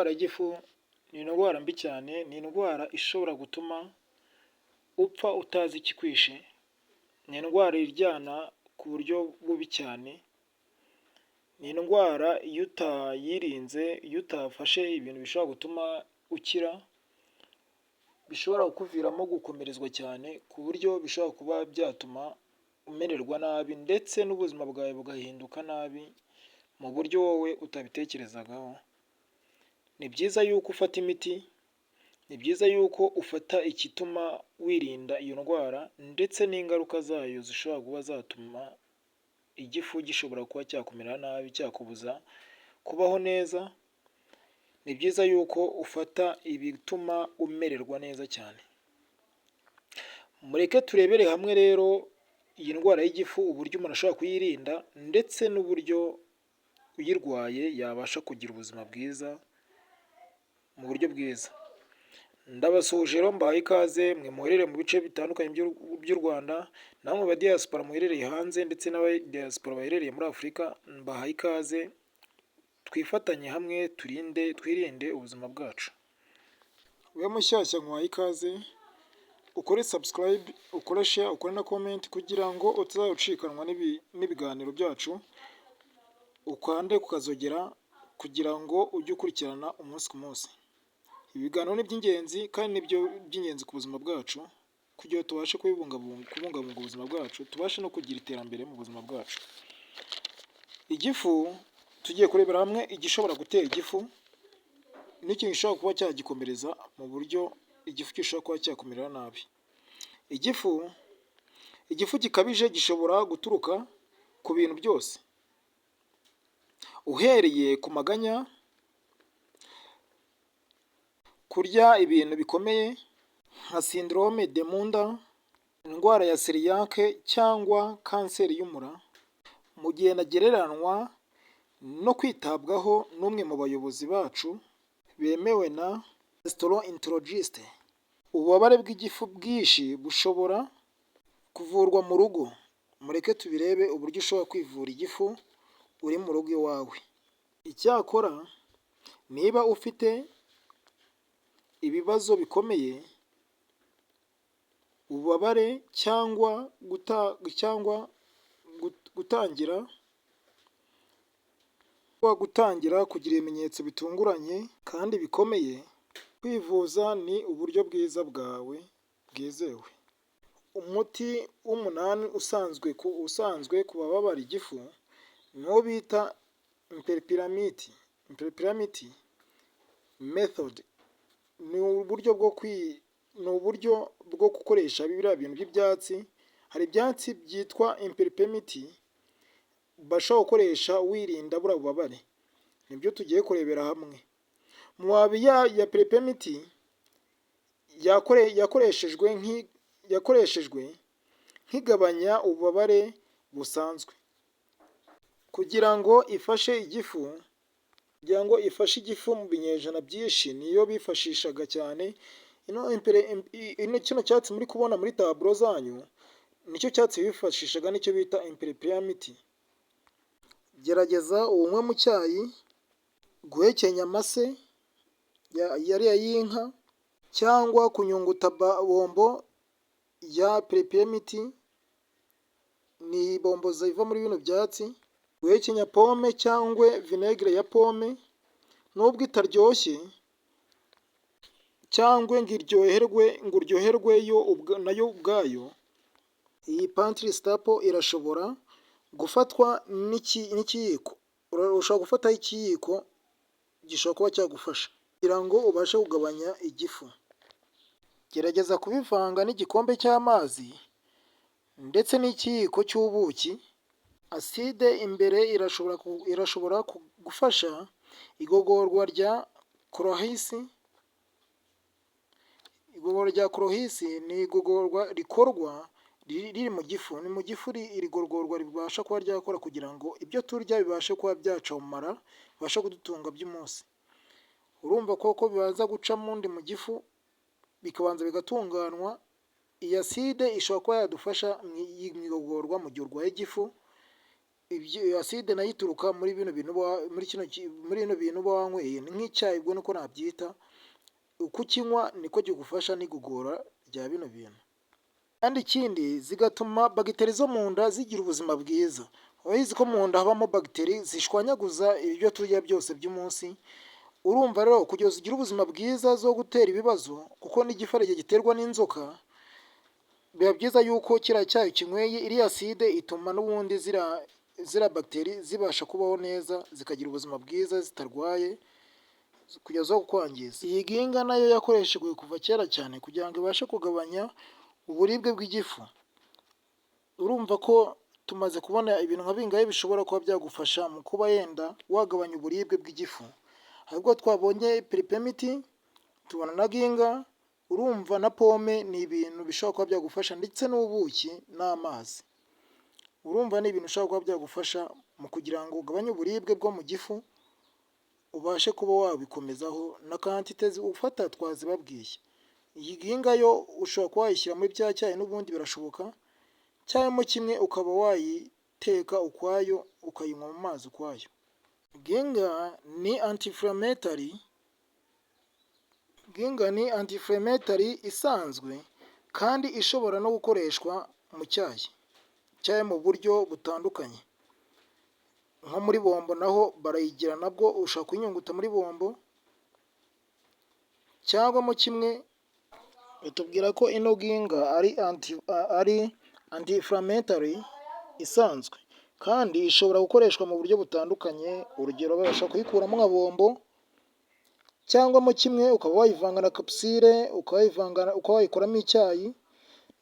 Indwara y'igifu ni indwara mbi cyane, ni indwara ishobora gutuma upfa utazi ikikwishe, ni indwara iryana ku buryo bubi cyane, ni indwara iyo utayirinze, iyo utafashe ibintu bishobora gutuma ukira, bishobora kukuviramo gukomerezwa cyane ku buryo bishobora kuba byatuma umererwa nabi ndetse n'ubuzima bwawe bugahinduka nabi mu buryo wowe utabitekerezagaho. Ni byiza yuko ufata imiti, ni byiza yuko ufata igituma wirinda iyo ndwara ndetse n'ingaruka zayo zishobora kuba zatuma igifu gishobora kuba cyakumera nabi cyakubuza kubaho neza, ni byiza yuko ufata ibituma umererwa neza cyane. Mureke turebere hamwe rero iyi ndwara y'igifu uburyo umuntu ashobora kuyirinda ndetse n'uburyo uyirwaye yabasha kugira ubuzima bwiza mu buryo bwiza. Ndabasuhuje rero, mbahaye ikaze mwe muherereye mu bice bitandukanye by'u Rwanda, namwe ba diaspora muherereye hanze ndetse n'aba diaspora baherereye muri Afurika, mbahaye ikaze, twifatanye hamwe turinde, twirinde ubuzima bwacu. Wowe mushyashya, nkuhaye ikaze, ukore subscribe, ukore share, ukore na comment kugira ngo utazajya ucikanwa n'ibiganiro byacu, ukande ku kazogera kugira ngo ujye ukurikirana umunsi ku munsi. Ibiganiro ni iby'ingenzi kandi nibyo by'ingenzi ku buzima bwacu kugira ngo tubashe kubungabunga ubuzima bwacu, tubashe no kugira iterambere mu buzima bwacu. Igifu, tugiye kurebera hamwe igishobora gutera igifu n'ikintu gishobora kuba cyagikomereza mu buryo igifu gishobora kuba cyakumerera nabi. Igifu gikabije gishobora guturuka ku bintu byose, uhereye ku maganya, kurya ibintu bikomeye nka syndrome de Munda, indwara ya cœliaque cyangwa kanseri y'umura, mu gihe ntagereranywa no kwitabwaho n'umwe mu bayobozi bacu bemewe na gastroenterologist. Ububabare bw'igifu bwinshi bushobora kuvurwa mu rugo. Mureke tubirebe uburyo ushobora kwivura igifu uri mu rugo iwawe. Icyakora niba ufite ibibazo bikomeye, ububabare cyangwa gutangira kugira ibimenyetso bitunguranye kandi bikomeye, kwivuza ni uburyo bwiza bwawe bwizewe. Umuti w'umunani usanzwe ku bababara igifu ni uwo bita peppermint method. Ni uburyo bwo gukoresha biriya bintu by'ibyatsi. Hari ibyatsi byitwa peppermint bashobora gukoresha wirinda buriya bubabare, nibyo tugiye kurebera hamwe. Mu mababi ya peppermint yakoreshejwe nk'igabanya ububabare busanzwe kugira ngo ifashe igifu mu binyejana byinshi, niyo bifashishaga cyane. Ino kino cyatsi muri kubona muri taburo zanyu nicyo cyatsi bifashishaga, nicyo bita peppermint. Gerageza uwunywe mu cyayi, guhekenya amase yariya y'inka cyangwa kunyunguta bombo ya peppermint, ni bombo ziva muri bino byatsi, guhekenya pome cyangwa vinaigre ya pome, nubwo itaryoshye cyangwa ngo uryoherwe yo nayo ubwayo, iyi pantry staple irashobora gufatwa n'ikiyiko, ushobora gufataho ikiyiko, gishobora kuba cyagufasha kugira ngo ubashe kugabanya igifu. Gerageza kubivanga n'igikombe cy'amazi ndetse n'ikiyiko cy'ubuki. Acide imbere irashobora gufasha igogorwa rya cholehis. Igogorwa rya cholehis ni igogorwa rikorwa riri mu gifu, ni mu gifu iri gogorwa ribasha kuba ryakora kugira ngo ibyo turya bibashe kuba byaca mu mara, bibashe kudutunga by'umunsi. Urumva koko bibanza guca mundi mu gifu, bikabanza bigatunganywa. Iyi acide ishobora kuba yadufasha mu igogorwa mu gihe urwaye igifu. Ibyo acide nayo ituruka muri bino bintu, muri kino, muri bino bintu uba wanyweye, ni nk'icyayi ubwo niko nabyita. Uko ukinywa niko kigufasha n'igogora rya bino bintu. Kandi ikindi, zigatuma bagiteri zo mu nda zigira ubuzima bwiza. Urabizi ko mu nda habamo bagiteri zishwanyaguza ibyo turya byose by'umunsi. Urumva rero, kugira ngo zigire ubuzima bwiza zo gutera ibibazo, kuko n'igifu hari igihe giterwa n'inzoka, biba byiza yuko kiriya cyayi ukinyweye, iriya acide ituma n'ubundi ziriya bagiteri zibasha kubaho neza, zikagira ubuzima bwiza zitarwaye kugeza zo kukwangiza. Iyi ginger nayo yakoreshejwe kuva kera cyane kugira ngo ibashe kugabanya uburibwe bw'igifu. Urumva ko tumaze kubona ibintu nka bingahe bishobora kuba byagufasha mu kuba yenda wagabanya uburibwe bw'igifu. Ahubwo twabonye peppermint, tubona na ginger, urumva na pome ni ibintu bishobora kuba byagufasha, ndetse n'ubuki n'amazi. Urumva ni ibintu bishobora kuba byagufasha mu kugira ngo ugabanye uburibwe bwo mu gifu, ubashe kuba wabikomezaho. Na quantité ufata twazibabwiye. Iyi ginger yo ushobora kuba wayishyira muri bya cyayi n'ubundi birashoboka, cyangwa mo kimwe ukaba wayiteka ukwayo, ukayinywa mu mazi ukwayo. Ginger ni anti-inflammatory, ginger ni anti-inflammatory isanzwe kandi ishobora no gukoreshwa mu cyayi cyangwa mu buryo butandukanye. Nko muri bombo naho barayigira, nabwo ushobora kuyinyunguta muri bombo cyangwa mo kimwe. Batubwira ko ino ginger ari anti-inflammatory isanzwe kandi ishobora gukoreshwa mu buryo butandukanye. Urugero, bashobora kuyikuramo nka bombo, cyangwa mo kimwe ukaba wayivanga na capsule, ukaba wayikoramo icyayi,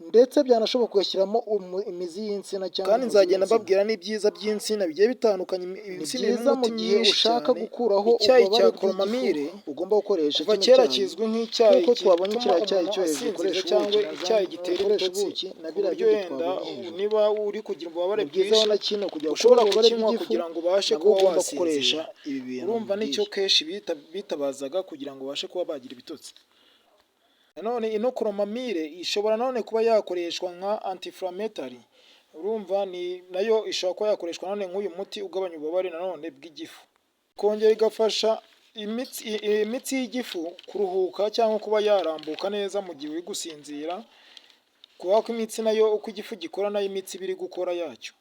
ndetse byanashoboka ugashyiramo imizi y'insina cyangwa Kandi umuzi nzagenda w'insina. mbabwira n'ibyiza by'insina bigiye bitandukanye. Ni Insina irimo byiza mu umuti gihe myinshi ushaka cyane. gukuraho Icyayi cya ububabare bw'igifu, chamomile ugomba gukoresha kuva kino kera cyayi. kizwi nk'icyayi Nk'uko twabonye gituma kiriya cyayi umuntu cyo hejuru, asinzira ukoresha cyangwa ubuki na icyayi gitera ukoresha ibitotsi, ubuki na ku biriya buryo bindi wenda twabonye hejuru. niba uri kugira ububabare Ni byiza bwinshi na kino kugira ngo ushobora ukure ububabare kukinywa bw'igifu, kugira ngo ubashe nabwo kuba ugomba wasinzira. gukoresha ibi bintu Urumva nicyo nkubwiye. kenshi bitabazaga kugira ngo babashe kuba bagira ibitotsi. Nanone ino chamomile ishobora nanone kuba yakoreshwa nka anti-inflammatory. Urumva ni nayo ishobora kuba yakoreshwa nanone nk'uyu muti ugabanya ububabare nanone bw'igifu. Ikongera igafasha imitsi y'igifu kuruhuka cyangwa kuba yarambuka neza mu gihe uri gusinzira, kubera ko imitsi nayo, uko igifu gikora nayo imitsi iba iri gukora yacyo.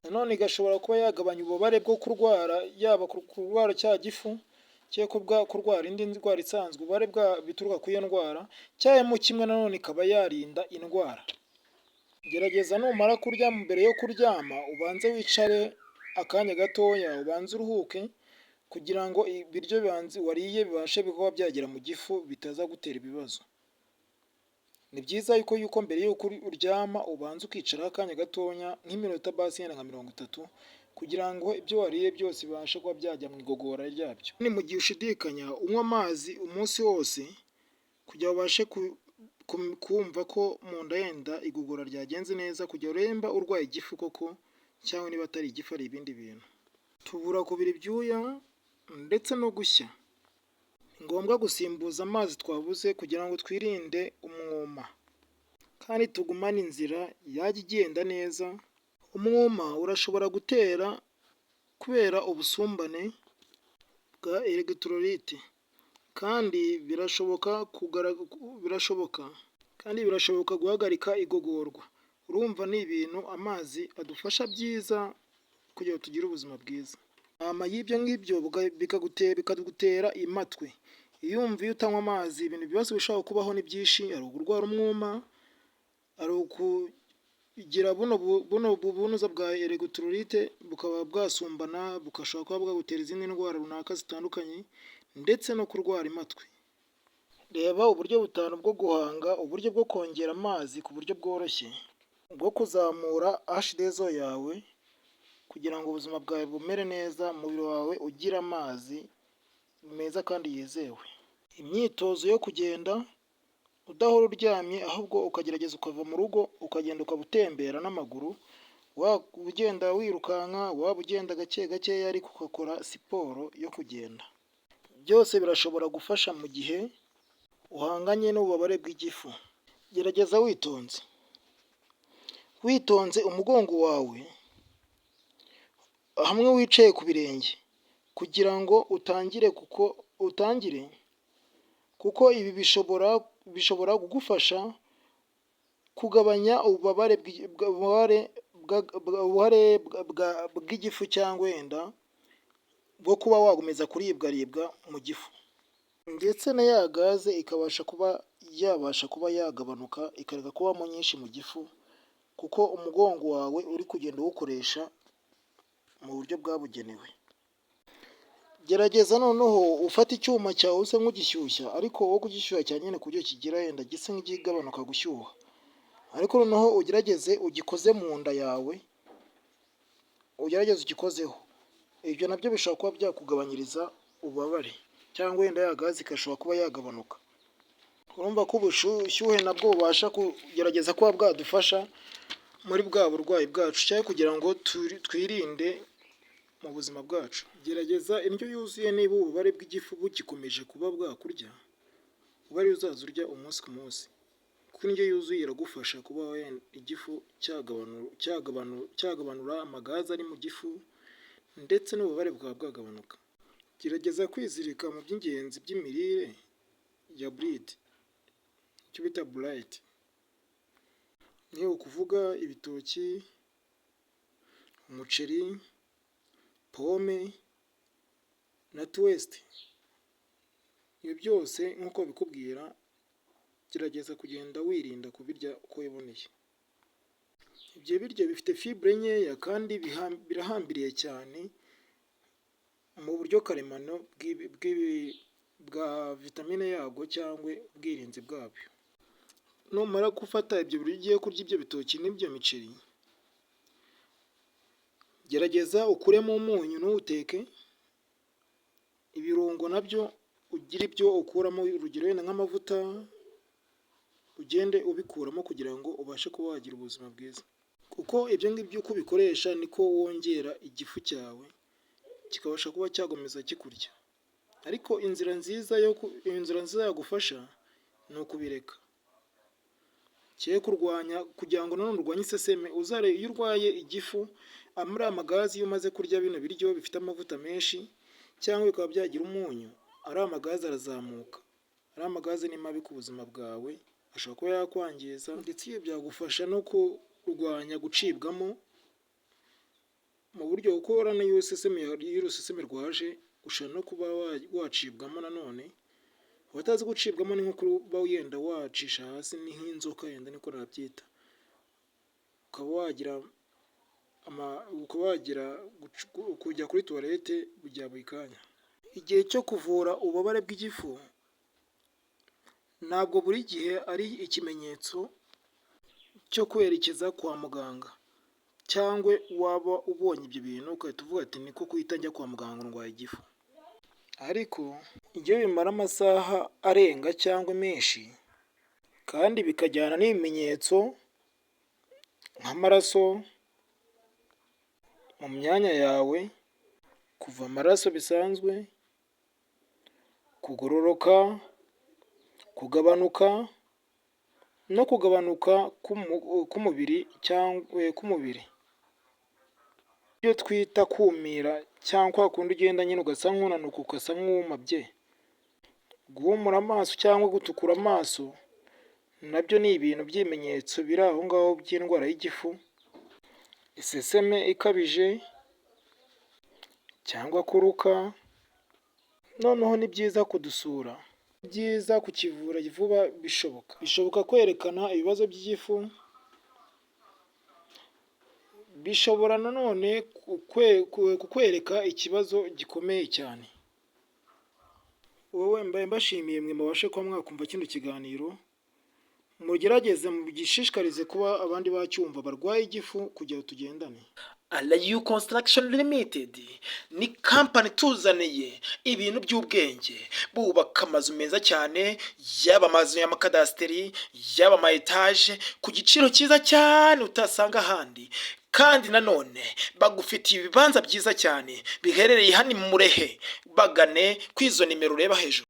Nanone igashobora kuba yagabanya ububabare bwo kurwara, yaba kurwara cya gifu cyangwa kurwara indi ndwara isanzwe, ububabare bwa bituruka kuri iyo ndwara, cyangwa mo kimwe nanone ikaba yarinda indwara. Gerageza numara kurya, mbere yo kuryama ubanze wicare akanya gatoya, ubanze uruhuke kugira ngo ibiryo wariye bibashe kuba byagera mu gifu, bitaza gutera ibibazo. Ni byiza yuko mbere y'uko uryama ubanza ukicaraho akanya gatoya, nk'iminota basi yenda nka 30, kugira ngo ibyo wariye byose bibashe kuba byajya mu igogora ryabyo. Ni mu gihe ushidikanya, unywa amazi umunsi wose kugira ubashe kumva ko mu nda yenda igogora ryagenze neza, kugira urebe nimba urwaye igifu koko cyangwa niba atari igifu ari ibindi bintu. Tubura kubira ibyuya ndetse no gushya. Ni ngombwa gusimbuza amazi twabuze kugira ngo twirinde umwuma kandi tugumane inzira yajya igenda neza. Umwuma urashobora gutera kubera ubusumbane bwa electrolyte, kandi birashoboka guhagarika igogorwa. Urumva ni ibintu amazi adufasha byiza kugira ngo tugire ubuzima bwiza. Hama y'ibyo ngibyo bikagutera impatwe. Iyo utanywa amazi, ibintu ibibazo bishobora kubaho ni byinshi: hari ukurwara umwuma, hari ukugira buno bunuza bwa electrolyte bukaba bwasumbana, bugashobora kuba bwagutera izindi ndwara runaka zitandukanye, ndetse no kurwara impatwe. Reba uburyo butanu bwo guhanga uburyo bwo kongera amazi ku buryo bworoshye bwo kuzamura H2O yawe, kugira ngo ubuzima bwawe bumere neza, umubiri wawe ugire amazi meza kandi yizewe. Imyitozo yo kugenda udahora uryamye, ahubwo ukagerageza ukava mu rugo ukagenda, ukaba utembera n'amaguru, waba ugenda wirukanka, waba ugenda gake gakeya, ariko ugakora siporo yo kugenda. Byose birashobora gufasha mu gihe uhanganye n'ububabare bw'igifu. Gerageza witonze, witonze umugongo wawe. Hamwe wicaye ku birenge kugira ngo utangire, kuko utangire, kuko ibi bishobora kugufasha kugabanya ububabare bw'igifu cyangwa wenda bwo kuba wakomeza kuribwaribwa mu gifu, ndetse na ya gaze ikabasha kuba yabasha kuba yagabanuka, ikareka kubamo nyinshi mu gifu, kuko umugongo wawe uri kugenda uwukoresha mu buryo bwabugenewe. Gerageza noneho ufate icyuma cyawe use nk'ugishyushya, ariko wo kugishyushya cyane nyine ku buryo kigira yenda gisa nk'ikigabanuka gushyuha, ariko noneho ugerageze ugikoze mu nda yawe, ugerageze ugikozeho. Ibyo nabyo bishobora kuba byakugabanyiriza ububabare cyangwa wenda ya gaze igashobora kuba yagabanuka. Urumva ko ubushyuhe nabwo bubasha kugerageza kuba bwadufasha muri bwa burwayi bwacu cyangwa kugira ngo twirinde mu buzima bwacu. Gerageza indyo yuzuye. Niba ububabare bw'igifu bugikomeje kuba bwakurya, ube ariyo uzaza urya umunsi ku munsi, kuko indyo yuzuye iragufasha kuba igifu cyagabanura amagaze ari mu gifu, ndetse n'ububabare bukaba bwagabanuka. Gerageza kwizirika mu by'ingenzi by'imirire ya BRID, icyo bita BRIGHT, ni ukuvuga ibitoki, umuceri, pome na toast. Ibi byose nk'uko babikubwira, gerageza kugenda wirinda kubirya uko wiboneye. Ibyo biryo bifite fibre nkeya kandi birahambiriye cyane mu buryo karemano bwa vitamine yabwo cyangwa ubwirinzi bwabyo. Numara gufata ibyo biryo ugiye kurya, ibyo bitoki n'ibyo miceri, gerageza ukuremo umunyu, ntuwuteke. Ibirungo nabyo ugire ibyo ukuramo, urugero wenda nk'amavuta, ugende ubikuramo kugira ngo ubashe kuba wagira ubuzima bwiza, kuko ibyo ngibyo uko ubikoresha niko wongera igifu cyawe kikabasha kuba cyakomeza kikurya. Ariko inzira nziza yagufasha ni ukubireka. Cye kurwanya kugira ngo nanone urwanye iseseme. Iyo urwaye igifu, muri aya magazi, iyo umaze kurya bino biryo bifite amavuta menshi cyangwa bikaba byagira umunyu, ariya magazi arazamuka. Ariya magazi ni mabi ku buzima bwawe, ashobora kuba yakwangiza, ndetse ibyo byagufasha no kurwanya gucibwamo mu buryo, kuko urabona iyo uruseseme rwaje ushobora no kuba wacibwamo nanone. Abatazi gucibwamo, ni nko kuba wenda wacisha hasi, ni nk'inzoka yenda, niko nabyita, ukaba wagira kujya kuri toilette bya buri kanya. Igihe cyo kuvura ububabare bw'igifu ntabwo buri gihe ari ikimenyetso cyo kwerekeza kwa muganga, cyangwa waba ubonye ibyo bintu ugahita uvuga ati niko guhita njya kwa muganga, ndwaye igifu. Ariko iyo bimara amasaha arenga cyangwa menshi kandi bikajyana n'ibimenyetso nk'amaraso mu myanya yawe, kuva amaraso bisanzwe, kugororoka, kugabanuka no kugabanuka k'umubiri cyangwa k'umubiri, ibyo twita kumira cyangwa kwa kundi ugenda nyine ugasa nk'unanuka, ugasa nk'uwumabye, guhumura amaso cyangwa gutukura amaso, nabyo ni ibintu by'ibimenyetso biri aho ngaho by'indwara y'igifu, iseseme ikabije cyangwa kuruka. Noneho ni byiza kudusura, ni byiza kukivura vuba bishoboka. Bishoboka kwerekana ibibazo by'igifu, bishobora nanone kukwereka ikibazo gikomeye cyane. Wowe mbaye mbashimiye mwe mubashe kuba mwakumva kino kiganiro, mugerageze mugishishikarize kuba abandi bacyumva barwaye igifu kugira ngo tugendane. Alayu Construction Limited ni kampani ituzaniye ibintu by'ubwenge. Bubaka amazu meza cyane, yaba amazu y'amakadasiteri, yaba ama etaje, ku giciro cyiza cyane utasanga ahandi. Kandi nanone bagufitiye ibibanza byiza cyane biherereye hano i Murehe. Bagane kuri izo nimero ureba hejuru.